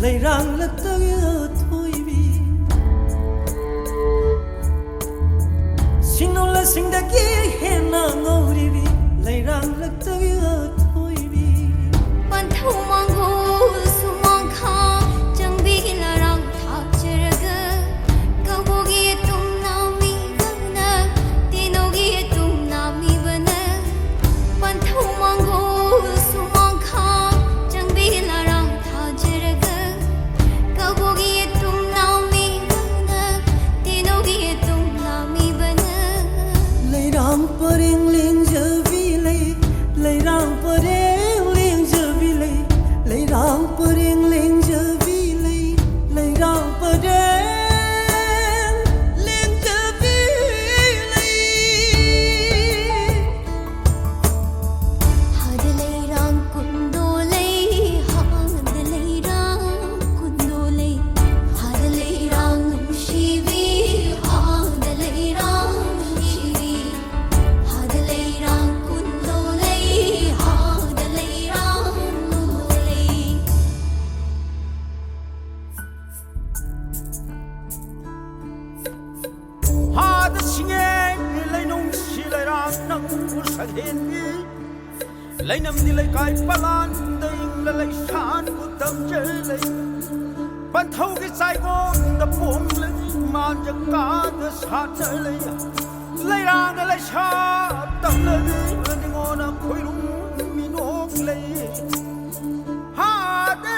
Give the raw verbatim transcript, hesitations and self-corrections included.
ꯂꯩꯔꯥꯡꯂꯛꯇꯒꯤ ꯑꯊꯣꯏꯕꯤ, ꯁꯤꯡꯅꯨ ꯂꯁꯤꯡꯗꯒꯤ ꯍꯦꯟꯅ ꯉꯧꯔꯤꯕꯤ, ꯂꯩꯔꯥꯡꯂꯛꯇꯒꯤ ꯑꯊꯣꯏꯕꯤ꯫ ꯄꯟꯊꯧ ꯃꯥꯡꯒꯣꯜ ꯁꯨꯃꯥꯡꯈꯥ ꯆꯪꯕꯤꯒꯤ ꯂꯩꯔꯥꯡ ꯊꯥꯛꯆꯔꯒ, ꯀꯕꯣꯛꯀꯤ ꯌꯦꯇꯨꯝ ꯅꯥꯝꯃꯤꯕꯅ, ꯇꯦꯅꯧꯒꯤ ꯌꯦꯇꯨꯝ ꯅꯥꯝꯃꯤꯕꯅ, ꯄꯟꯊꯧ ꯃꯥꯡꯒꯣꯜ ꯁꯨꯃꯥꯡꯈꯥ ꯆꯪꯕꯤꯒꯤ ꯂꯩꯔꯥꯡ ꯊꯥꯖꯔꯒ, ꯀꯕꯣꯛꯀꯤ ꯌꯦꯇꯨꯝ ꯅꯥꯝꯃꯤꯕꯅ, ꯇꯦꯅꯧꯒꯤ ꯌꯦꯇꯨꯝ ꯅꯥꯝꯃꯤꯕꯅ꯫ ꯂꯩꯔꯥꯡ ꯄꯔꯦꯡ ꯂꯦꯡꯖꯕꯤ ꯂꯩ, ꯂꯩꯔꯥꯡ ꯄꯔꯦꯡ ꯂꯦꯡꯖꯕꯤ ꯂꯩ, ꯂꯩꯔꯥꯡ ꯄꯔꯦꯡ ꯂꯦꯡꯖꯕꯤ ꯂꯩ, ꯂꯩꯔꯥꯡ ꯄꯔꯦꯡ ꯂꯦꯡꯖꯕꯤ ꯂꯩ꯫ ꯍꯥꯗ ꯂꯩꯔꯥꯡ ꯀꯨꯟꯗꯣ ꯂꯩ, ꯍꯥꯗ ꯂꯩꯔꯥꯡ ꯀꯨꯟꯗꯣ ꯂꯩ, ꯍꯥꯗ ꯂꯩꯔꯥꯡ ꯅꯨꯡꯁꯤꯕꯤ, ꯍꯥꯗ ꯂꯩꯔꯥꯡ ꯅꯨꯡꯁꯤꯕꯤ, ꯍꯥꯗ ꯂꯩꯔꯥꯡ ꯀꯨꯟꯗꯣ ꯂꯩ, ꯍꯥꯗ ꯂꯩꯔꯥꯡ ꯀꯨꯟꯗꯣ ꯂꯩ꯫ ꯍꯥꯗ ꯁꯤꯡꯉꯦ ꯂꯩꯅꯨꯡꯁꯤ ꯂꯩꯔꯥꯡ ꯅꯪꯕꯨ ꯁꯛꯍꯦꯟꯕꯤ꯫ ꯂꯩꯅꯝꯗꯤ ꯂꯩꯀꯥꯏ ꯄꯂꯥꯟꯗ ꯏꯪꯂ ꯂꯩꯁꯥꯟꯕꯨ ꯇꯝꯖ ꯂꯩ꯫ ꯄꯟꯊꯧꯒꯤ ꯆꯥꯏꯒꯣꯟꯗ ꯄꯣꯡꯂꯒꯤ ꯃꯥꯟꯖ ꯀꯥꯗ ꯁꯥꯠꯆ ꯂꯩ꯫ ꯂꯩꯔꯥꯡꯒ ꯂꯩꯁꯥ ꯇꯝꯂꯕꯤ ꯅꯤꯉꯣꯟꯅ ꯈꯣꯏꯔꯨꯝ ꯃꯤꯅꯣꯛ ꯂꯩ꯫ ꯍꯥꯗ